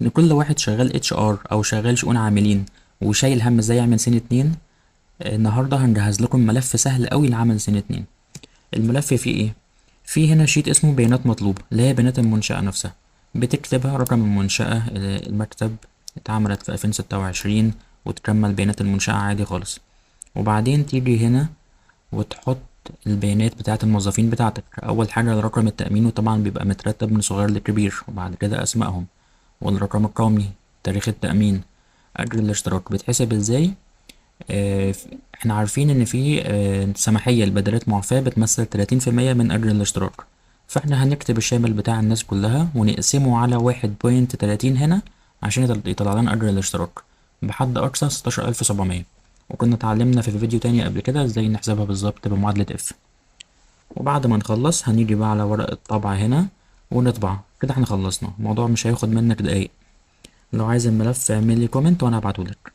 لكل واحد شغال HR او شغال شؤون عاملين وشايل هم ازاي يعمل سين اتنين. النهارده هنجهز لكم ملف سهل قوي لعمل سين اتنين. الملف فيه ايه؟ في هنا sheet اسمه بيانات مطلوبة، اللي هي بيانات المنشأة نفسها، بتكتبها رقم المنشأة، المكتب اتعملت في 2026، وتكمل بيانات المنشأة عادي خالص. وبعدين تيجي هنا وتحط البيانات بتاعة الموظفين بتاعتك. أول حاجة رقم التأمين، وطبعا بيبقى مترتب من صغير لكبير، وبعد كده أسمائهم والرقم القومي، تاريخ التأمين، أجر الاشتراك بيتحسب ازاي. احنا عارفين ان في سماحية لبدلات معفاة بتمثل 30% من أجر الاشتراك، فاحنا هنكتب الشامل بتاع الناس كلها ونقسمه على 1.30 هنا عشان يطلع لنا أجر الاشتراك بحد أقصى 16,700. وكنا اتعلمنا في فيديو تاني قبل كده ازاي نحسبها بالظبط بمعادلة if. وبعد ما نخلص هنيجي بقى على ورق الطبع هنا ونطبع. كده احنا خلصنا، الموضوع مش هياخد منك دقايق. لو عايز الملف اعمل لي comment وانا هبعتهولك.